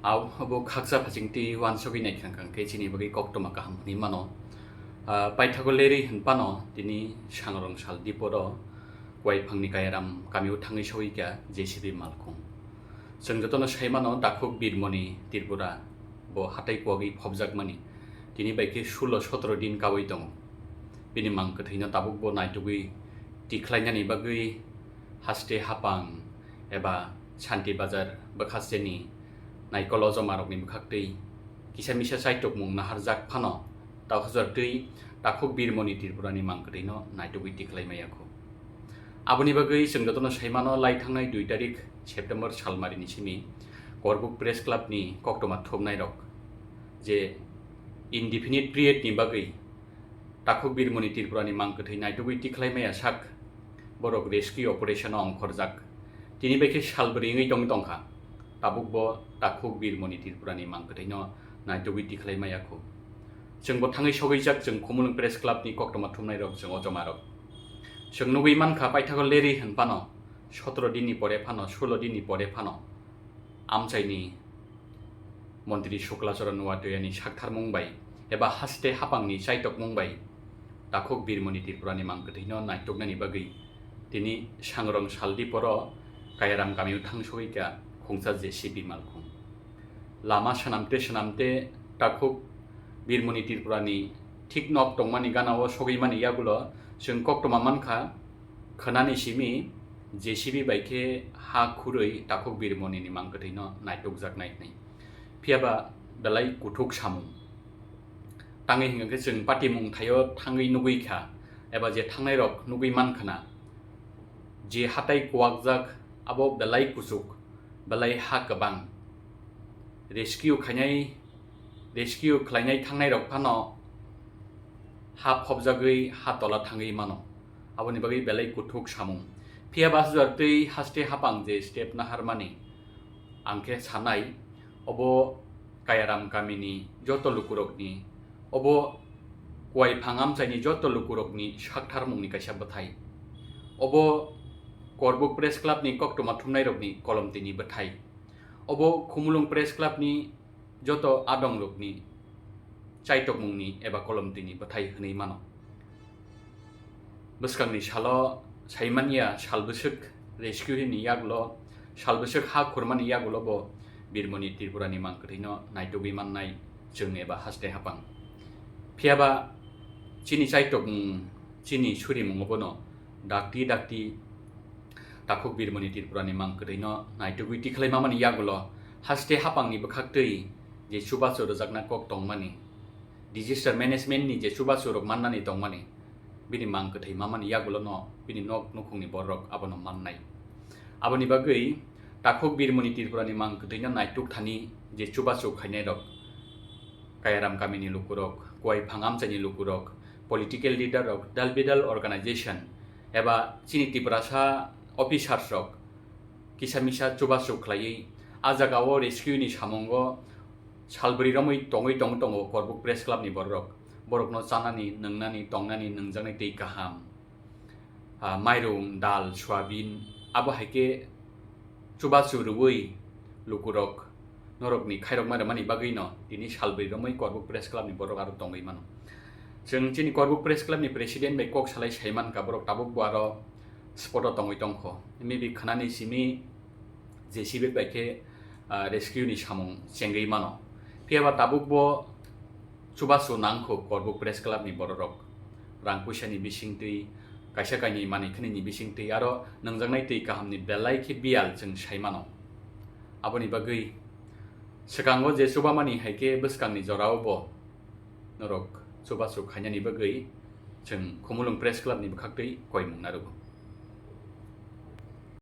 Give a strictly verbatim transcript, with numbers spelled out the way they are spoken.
Au, obo khaksa phachingtwi uansugwi naikha khe chini bagwi koktwma kaham hwnwi mano. Ah, paithago lerwi hwn phano tini sangrong sal diporo Kuaiphangni Kayaram kamio thangwi sogwi kha J C B malkhung. Chwng jotono sai mano, takhuk Birmoni Tripura bo hatai kuwagwi phobjakmani tini bai khe sulo sotro din kaui tongo. Bini mang kwthwino tabuk bo naitugwi tikhlainani bagwi haste hapang eba Santi Bazar bwkhasteni naikol ojomarokni bwkhaktwi kisa misa chaitokmung naharjak phano, tauhajar twi takhuk Birmoni Tripurani mang kwthwino naitugwi tikhlai maya kho. Aboni bagwi chwng jotono sai mano, lai thangnai dui tarik September salmarini simi Korbuk Press Club ni koktwma thumnairok je indefinite period ni bagwi takhuk Birmoni Tripurani mang kwthwi naitugwi tikhlai maya sak borok rescue operation o ongkhorjak. Tini bai khe sal bwrwi wngwi tong tongkha. Tabuk bo takhuk Birmoni Tripurani mang kwthwino naitugwi tikhlai maya kho. Chwng bo thangwi sogwijak, chwng Khumulwng Press Club ni koktwma thumnairok, chwng ojomarok. Chwng nugwi mankha, paithago lerwi hwn phano, sotro din ni pore phano, sulo din ni pore phano amchaini Montri Shukla Charan Nuatuyani saktharmung bai eba haste hapangni chaitokmung bai takhuk Birmoni Tripurani mang kwthwino naituknani bagwi tini sangrong sal diporo Kayaram kamio thangsogwi kha khungsa J C B malkhung. Lama swnamte swnamte takhuk Birmoni Tripurani thik nok tongmani gana o sogwi mani yagulo chwng koktwma mankha, khwnani simi J C B bai khe ha khurwi takhuk Birmoni ni mang kwthwino naitukjaknai hwnwi. Phiya ba belai kuthuk samung. Tangwi hwnkhe chwng patimung thaio thangwi nugwi kha, eba je thangnairok nugwi man khna, je hatai kuwakjak abo belai kuchuk, belai ha kwbang. Rescue khainai, rescue khlainai thangnairok phano ha phobjagwi ha tola thangwi mano. Aboni bagwi belai kuthuk samung. Phiya ba sujar twi haste hapang je step naharmani, ang khe sanai, obo Kayaram kamini joto lukurokni, obo Kuaiphang amchaini joto lukurokni saktharmungni kaisa bwthai. Obo Korbuk Press Club ni koktwma thumnairokni kolomtwini bwthai. Obo Khumulwng Press Club ni joto adongrokni chaitokmungni eba kolomtwini bwthai hwnwi mano. Bwskangni salo saimanya sal bwswk rescue ni yagulo, sal bwswk ha khurmani yagulo bo Birmoni Tripurani mang kwthwino naitugwi mannai chwng eba haste hapang. Phiya ba chini chaitokmung, chini surimungo bono dakti dakti takhuk Birmoni Tripurani mang kwthwino naitugwi tikhlai mamani yagulo haste hapangni bwkhaktwi je chubachu rwjakna kok tongmani, disaster management ni je chubachu rok mannani tongmani, bini mang kwthwi mamani yagulo no bini nok nukhungni borok abono mannai. Aboni bagwi takhuk Birmoni Tripurani mang kwthwino naituk thani je chubachu khainai rok, Kayaram kamini lukurok, Kuaiphang amchaini lukurok, political leader rok, dal bidal organization, eba chini Tiprasa officers rok kisa misa chubachu khlaiwi a jagao rescue ni samungo salbri romwi tongwi tong tongo Korbuk Press Club ni borok. Borokno chanani, nwngnani, tongnani, nwngjaknai twi kaham, ah, mairung, dal, soyabin, abo hai khe chubachu rwui lukurok norokni khairokma rwmani bagwino tini salbri romwi Korbuk Press Club ni borok aro tongwi mano. Chwng chini Korbuk Press Club ni president bai kok salai sai mankha, borok tabuk bo aro spot o tongwi tongkho. Maybe khwnani simi J C B bai khe, ah, rescue ni samung chengwi mano. Phiya ba tabuk bo chubachu nangkho Korbuk Press Club ni bororok. Rang puisa ni bisingtwi, kaisa kainwi manwi khwnwi ni bisingtwi, aro nwngjaknai twi kaham ni belai khe biyal chwng sai mano. Aboni bagwi swkango je chubamani hai khe bwskang ni jorao bo norok chubachu khainani bagwi chwng Khumulwng Press Club ni bwkhaktwi koimung narwgo.